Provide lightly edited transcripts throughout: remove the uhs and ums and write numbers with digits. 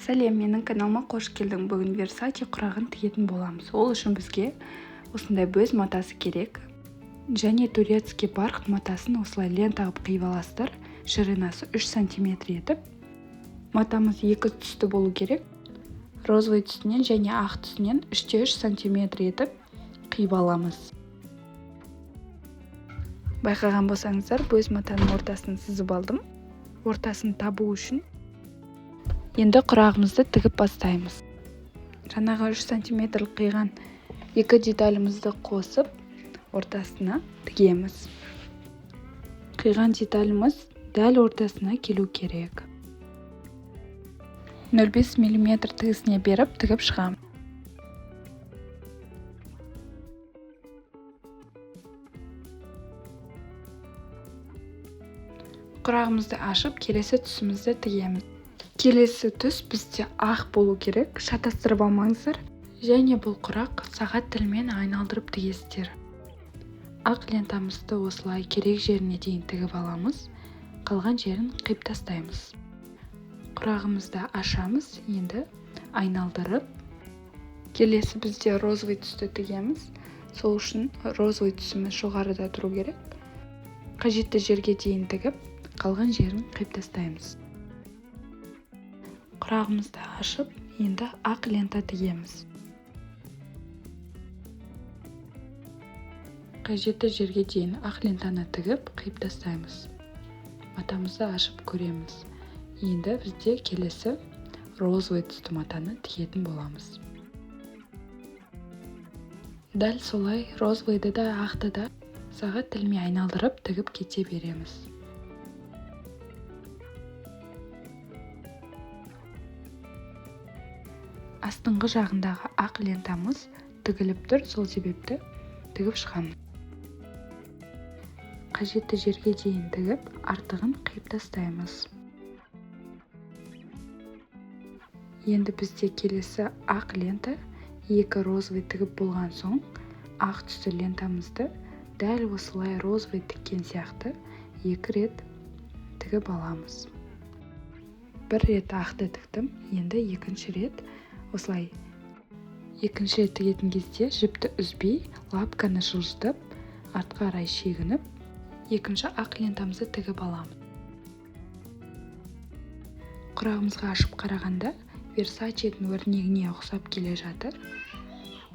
Сәлем, менің каналыма қош келдің. Бүгін Версаче құрағын тігетін боламыз. Ол үшін бізге осындай бөз матасы керек. Және турецкий бархат матасын осылай лента қылып қиып аласыздар. Ширинасы 3 сантиметр етіп. Матамыз екі түсті болу керек. Розовый түсінен және ақ түсінен 3-3 сантиметр етіп қиып аламыз. Байқаған болсаңыздар, бөз матаның ортасын сызып алдым. Ортасын табу үшін енді құрағымызды тігіп бастаймыз. Жаңағы 3 сантиметр қиған екі деталімізді қосып, ортасына тігеміз. Қиған деталіміз дәл ортасына келу керек. 0,5 миллиметр тігісіне беріп тігіп шығамын. Құрағымызды ашып, келесі түсімізді тігеміз. Келесі түс бізде ақ болу керек, шатастырып алмаңыздар. Және бұл құрақ сағат тілімен айналдырып тігесіздер. Ақ лентамызды осылай керек жеріне дейін тігіп аламыз, қалған жерін қиып тастаймыз. Құрағымызды ашамыз, енді айналдырып. Келесі бізде розовый түсті тігеміз. Сол үшін розовый түсіміз жоғарыда тұру керек. Қажетті жерге дейін тігіп, қалған жерін қиып тастаймыз. Құрағымызды ашып, енді ақ лента тігеміз. Қажетті жерге дейін ақ лентаны тігіп, қиып тастаймыз. Матамызды ашып көреміз. Енді бізде келесі розовый түсті матаны тігетін боламыз. Дәл солай розовыйды да, ақты да сағат тілімен айналдырып тігіп кете береміз. Астыңғы жағындағы ақ лентамыз тігіліп тұр, сол себепті тігіп шығамыз. Қажетті жерге дейін тігіп, артығын қиып тастаймыз. Енді бізде келесі ақ лента, екі розовый тігіп болған соң, ақ түсті лентамызды дәл осылай розовый тіккен сияқты екі рет тігіп аламыз. Бір рет ақты тіктім, енді екінші рет осылай. Екінші рет тігетін кезде жіпті үзбей, лапканы жылжытып, артқа қарай шегініп, екінші ақ лентамызды тігіп аламыз. Құрағымызға ашып қарағанда Версачедің өрнегіне ұқсап келе жатыр.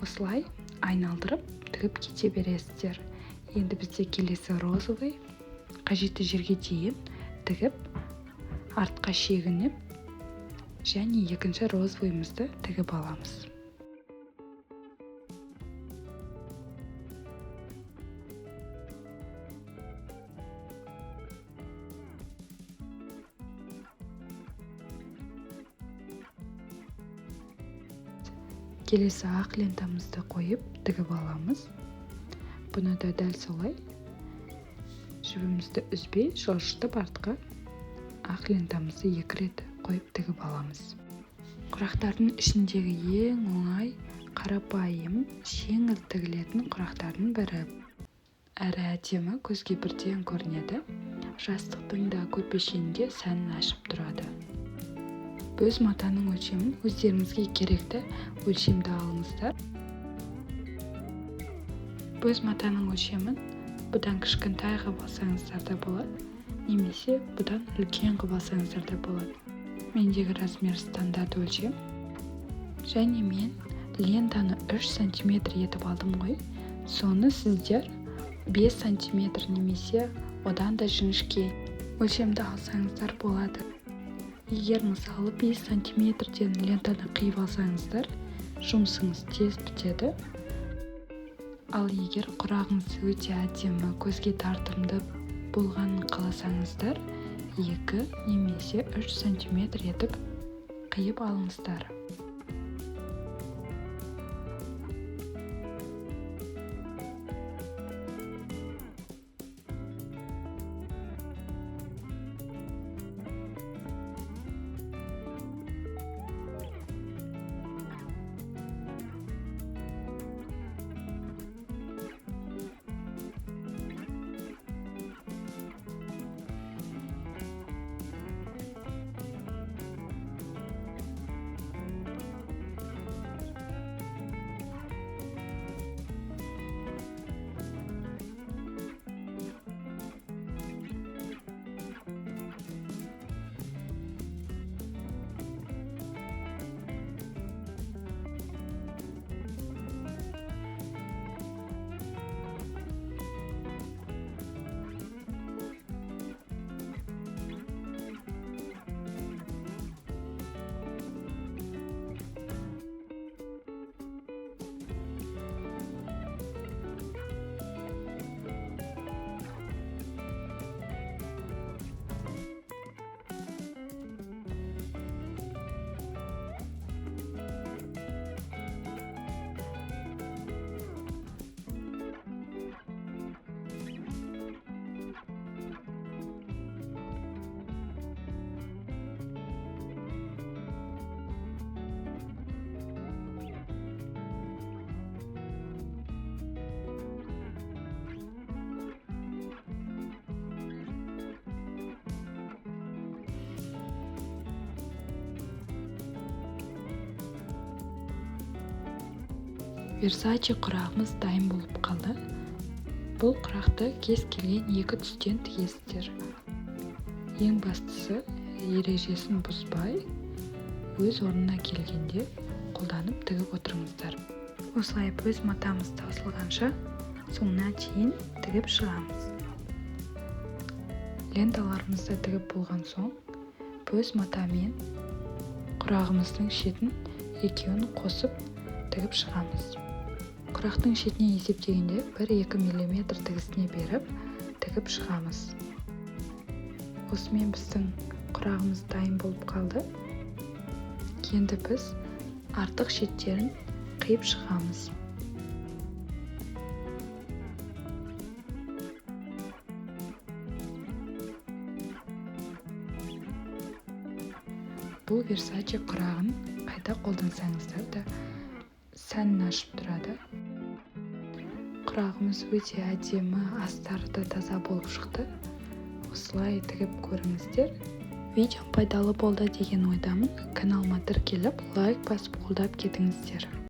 Осылай айналдырып тігіп кете бересіздер. Енді бізде келесі розовый қажетті жерге дейін тігіп, артқа шегініп, және екінші розовыйымызды тігіп аламыз. Келесі ақ лентамызды қойып тігіп аламыз. Бұны да дәл солай жібімізді үзбей жылжытып артқа ақ лентамызды екі рет қойып тігіп аламыз. Құрақтардың ішіндегі ең оңай, қарапайым, жеңіл тігілетін құрақтардың бірі. Әрі әдемі, көзге бірден көрінеді. Жастықтың да көрпешенің де сәнін ашып тұрады. Бөз матаның өлшемін өздеріңізге керекті өлшемді алыңыздар. Бөз матаның өлшемін бұдан кішкентай қылып алсаңыздар да болады, немесе бұдан үлкен қылып алсаңыздар да болады. Мендегі размер стандарт өлшем. Және мен лентаны 3 сантиметр етіп алдым ғой. Соны сіздер 5 сантиметр немесе одан да жіңішке өлшемді алсаңыздар болады. Егер мысалы 5 сантиметрден лентаны қиып алсаңыздар, жұмысыңыз тез бітеді. Ал егер құрағыңыз өте әдемі, көзге тартымды болғанын қаласаңыздар, 2 немесе 3 сантиметр етіп қиып алыңыздар. Версачи құрағымыз дайын болып қалды. Бұл құрақты кез келген екі түстен тігесіздер. Ең бастысы, ережесін бұзбай, өз орнына келгенде қолданып тігіп отырыңыздар. Осылай өз матамыз таусылғанша, соңына дейін тігіп шығамыз. Ленталарымызды тігіп болған соң, бөз матамен құрағымыздың шетін екеуін қосып тігіп шығамыз. Құрақтың шетіне есептегенде 1-2 мм тігісіне беріп тігіп шығамыз. Осымен біздің құрағымыз дайын болып қалды. Енді біз артық шеттерін қиып шығамыз. Бұл Версачи құрағын қайда қолдансаңыздар да, сәнін ашып тұрады. Құрағымыз өте әдемі, астары да таза болып шықты. Осылай тігіп көріңіздер. Видеом пайдалы болды деген ойдамын. Каналыма тіркеліп, лайк басып, қолдап кетіңіздер.